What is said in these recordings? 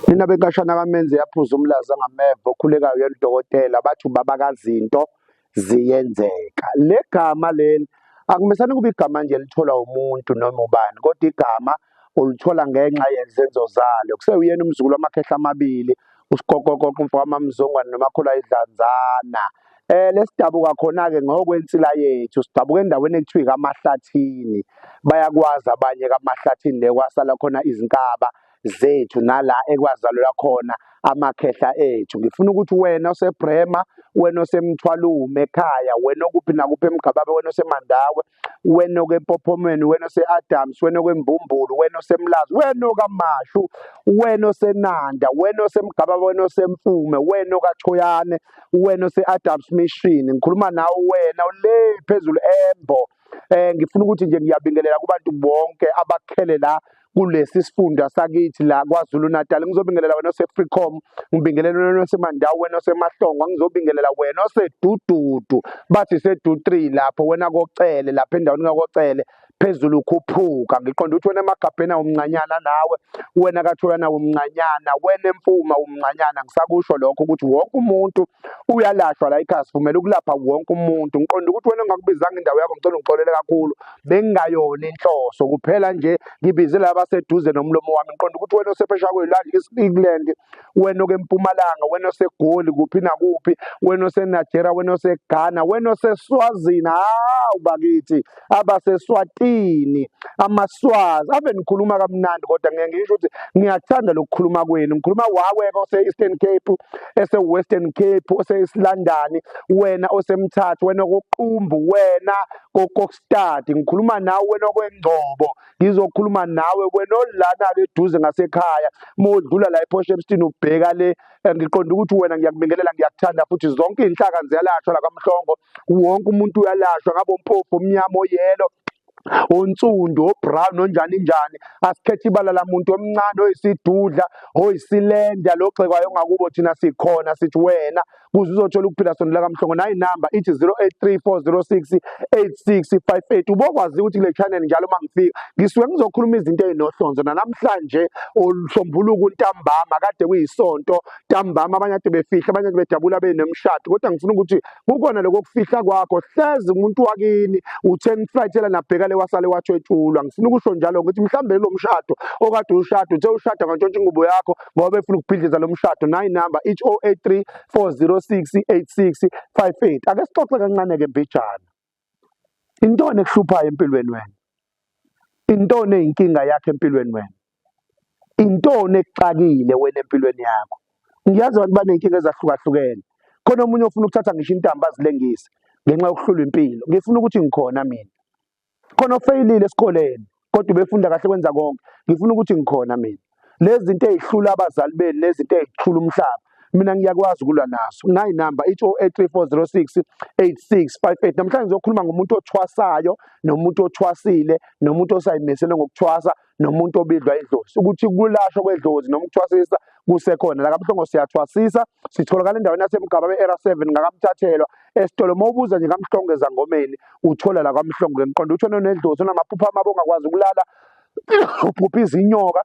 Nina benkashana kaMenzi yaphuza umlazi angameva okhulekayo uyena udokotela bathi ubaba kazinto ziyenzeka. Le gama leli akumesane kube igama nje elitholwa umuntu noma ubani kodwa igama ulithola ngenxa yezenzo zalo. Kusewuyena umzukulu wamakhehla amabili uSiqoqoqoqo umfo kaMamzongwane noMakhulu ayidlanzana. Lesidabuka khona-ke ngokwensila yethu sidabuka endaweni ekuthiwa iKaMahlathini. Bayakwazi abanye kaMahlathini le kwasala khona izinkaba zethu nala ekwazalelwa khona amakhehla ethu. Ngifuna ukuthi wena oseBrema, wena oseMthwalume ekhaya, wena okuphi nakuphi eMgababa, wena oseMandawe, wena okeMpophomeni, wena ose-Adams, wena okeMbumbulu, wena oseMlazi, wena okaMashu, wena oseNanda, wena oseMgababa, wena oseMfume, wena okaThoyane, wena ose-Adams Mission. Ngikhuluma nawe wena le phezulu eMbo. Ngifuna ukuthi nje ngiyabingelela kubantu bonke abakhele la kulesi sifunda sakithi la KwaZulu Natal. Ngizobingelela wena oseFreecom, ngibingelela wena oseMandawo, wena osemahlongwa, ngizobingelela wena oseDududu, bathi sedu 3 lapho wena koCele lapha endaweni kakoCele phezulu ukhuphuka. Ngiqonda ukuthi wena emagabheni awumncanyana nawe, wena kaThoyana awumncanyana, wena eMfuma awumncanyana. Ngisakusho lokho ukuthi wonke umuntu uyalashwa la ekhaya, sivumela ukulapha wonke umuntu. Ngiqonda ukuthi wena ongakubizanga indawo yakho, ngicela ungixolele kakhulu, bengingayona inhloso kuphela nje ngibize laba abaseduze nomlomo wami. Ngiqonda ukuthi wena osephesheya kwelwandle England, wena okempumalanga, wena oseGoli kuphi nakuphi, wena oseNigeria, wena oseGhana, wena oseSwazini, hawu bakithi abaseSwatini, amaSwazi ave nikhuluma kamnandi, kodwa ngeke ngisho ukuthi ngiyakuthanda lokukhuluma kwenu. Ngikhuluma wawe-ke ose-Eastern Cape, ese-Western Cape, ose-East London, wena oseMthatha, wena koQumbu, wena koKokstad, ngikhuluma nawe wena okwengcobo, ngizokhuluma nawe wena olana-ke eduze ngasekhaya, uma udlula la ePort Shepstone ubheka le, ngiqonda ukuthi wena ngiyakubingelela, ngiyakuthanda futhi zonke iy'nhlaka ziyalashwa la kaMhlongo, wonke umuntu uyalashwa, ngabe umpofu, omnyama, oyelo, onsundu, obrown, onjani njani, asikhethe ibala lamuntu omncane oyisidudla, oyisilenda, lo gxekwayo ongakubo thina sikhona sithi wena kuze uzothola ukuphila sondela kaMhlongo. Nayi inamba ithi 0834068658. Ubokwazi ukuthi kule channel njalo uma ngifika ngisuke ngizokhuluma izinto ey'nohlonzo. Namhlanje olusombuluko ntambama kade kuyisonto ntambama, abanye ade befihla, abanye ade bejabula benemshado, kodwa ngifuna ukuthi kukhona lokho kufihla kwakho hlezi umuntu wakini uthe niflayithela nabheka le wasale wathwetshulwa. Ngifuna ukusho njalo ukuthi mhlawumbe lo mshado okade ushada uthe ushada ngantshontsha ingubo yakho ngoba befuna ukubhidliza lo mshado. Nayi inamba ithi 0834068658. Ake sixoxe kancane-ke mbijana, intoni ekuhluphayo empilweni wena? Intoni eyinkinga yakho empilweni wena? Intoni ekuxakile wena empilweni yakho? Ngiyazi abantu baney'nkinga ezahlukahlukene. Khona omunye ofuna ukuthatha ngisho intambo azilengise ngenxa yokuhlulwa impilo. Ngifuna ukuthi ngikhona mina. Khona ofeyilile esikoleni kodwa ubefunda kahle kwenza konke. Ngifuna ukuthi ngikhona mina. Lezi zinto ey'hlula abazali benu, lezi zinto ey'hlula umhlaba, mina ngiyakwazi ukulwa naso. Nayi inamba ithi 0834068658. Namhlanje ngizokhuluma ngomuntu othwasayo nomuntu othwasile nomuntu osayimisele ngokuthwasa nomuntu obidlwa idlozi, ukuthi kulashwa kwedlozi noma ukuthwasisa kusekhona. La kaMhlongo siyathwasisa, sitholakala endaweni yaseMgaba be-Era 7 ngakamthathelwa esitolo. Uma ubuza nje kaMhlongo ezangomeni uthola la kaMhlongo. Ngiqonda ukuthi wena onedlozi onamaphupho amabi ongakwazi ukulala, uphupha izinyoka,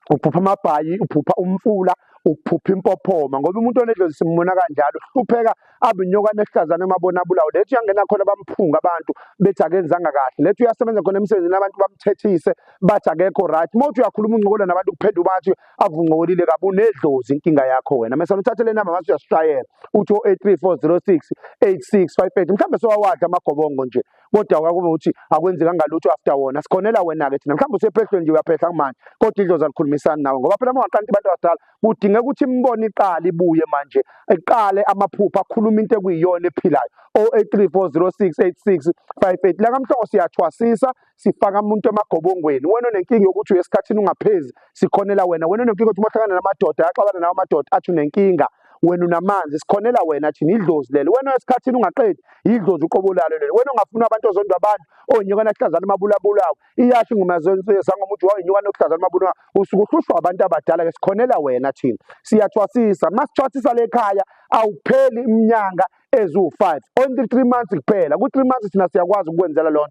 uphupha amabhayi, uphupha umfula, uphupha impophoma, ngoba umuntu onedlozi simbona kanjalo, uhlupheka abe inyoka nehlazana emabona abulawo. Lethi uyangena khona bamphunga abantu bethi akenzanga kahle, lethi uyasebenza khona emsebenzini abantu bamthethise bathi akekho right. Uma uthi uyakhuluma uncokola nabantu kuphenduka bathi avuncokolile kabi, unedlozi inkinga yakho wena. Mesana uthathe le namba mase uyasishayela uthi 0834068658. Mhlawumbe sowawadla amagobongo nje kodwa kwakube ukuthi akwenzekanga lutho after wona, sikhonela wena-ke thina. Mhlawumbe usephehlweni nje uyaphehla kumanje kodwa idlozi alikhulumisani nawe, ngoba phela uma ungaqala abantu abadala kudingeka ukuthi imibono iqale ibuye manje, iqale amaphupho akhuluma into ekuyiyona ephilayo. 0834068658. La kaMhlongo siyathwasisa, sifaka umuntu emagobongweni. Wena onenkinga yokuthi uye esikhathini ungaphezi, sikhonela wena. Wena onenkinga yokuthi uma uhlangana namadoda ayaxabana nawo amadoda athi unenkinga, wena unamanzi, sikhonela wena thina, idlozi lelo. Wena esikhathini ungaqedi, idlozi uqobo lalo lelo. Wena ongafuni abantu ozondwa abantu, onyokana hlazana amabulabulawo, iyasho ingoma zangoma uthi wayinyokana okuhlazana amabulabulawo, usuke uhlushwa abantu abadala-ke, sikhonela wena thina. Siyathwasisa, masithwasisa le khaya awupheli iminyanga eziwu-5, only 3 months kuphela. Ku-3 months thina siyakwazi ukukwenzela lona,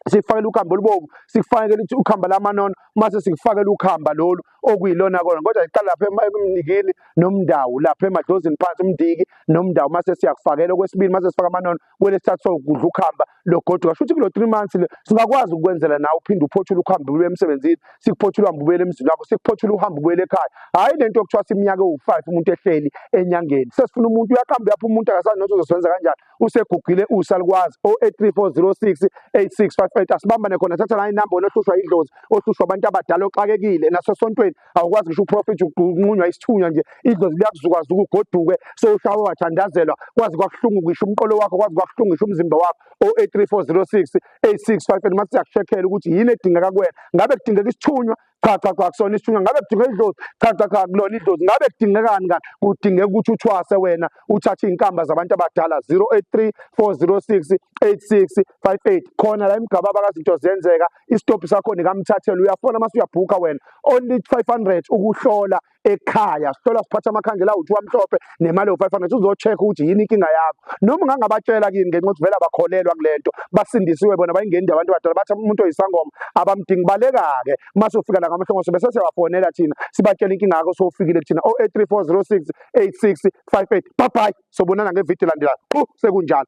sikufakela ukhamba olubovu, sikufakela ukhamba lamanono, mase sikufakela ukhamba lolu okuyilona kona, kodwa iqala lapha emnikini nomndawu, lapha emadlozini phansi umndiki nomndawu, mase siyakufakela okwesibili, mase sifaka amanono kwelesithathu, sokudla ukuhamba logoduka. Shuthi kulo 3 months le singakwazi ukwenzela nawe uphinde uphothule ukuhamba ubuye emsebenzini, sikuphothule uhambe ubuyele emzini wakho, sikuphothule uhambe ubuyele ekhaya. Hhayi lento yokuthiwa iminyaka ewu-5 umuntu ehleli enyangeni. Sesifuna umuntu uyaqamba uyapha umuntu akasazi nokuthi uzosebenza kanjani, usegugile usalukwazi. 0834068658 asibambane khona, thatha la inamba wena ohlushwa idlozi, ohlushwa abantu abadala, oxakekile nasesontweni awukwazi ngisho uprofit, unqunywa isithunywa nje, idlozi liyakuzukazuka ugoduke, sowushawe wathandazelwa, kwazi kwakuhlungu ngisho umqolo wakho, kwazi kwakuhlungu ngisho umzimba wakho. 0834068658 mase siyakushekhela ukuthi yini edingeka kuwena. Ngabe kudingeka isithunywa? Cha cha cha, kusona isithunywa. Ngabe kudingeka idlozi? Cha cha cha, kulona idlozi. Ngabe kudingekani kanti? Kudingeka ukuthi uthwase wena, uthathe iy'nkamba zabantu abadala. 0834068658 khona la eMgababa kazinto ziyenzeka. Isitobhi sakho nikamthathela, uyafona mase uyabhukha wena, only 500 ukuhlola ekhaya. Sihlola siphatha amakhandlela awu-2 amhlophe nemali ewu-500, uzo-check ukuthi yini inkinga yakho. Noma ungangabatshela kini ngenxa yokuthi vele abakholelwa kule nto, basindisiwe bona, bayingeni abantu abadala, bathi umuntu oyisangoma abamdingi. Baleka-ke mase ufika la ngamahlongoso, bese siyabafonela thina sibatshela inkinga yakho sowufikile kuthina. 0834068658. Bye bye, sobonana ngevidiyo elandelayo. Sekunjalo.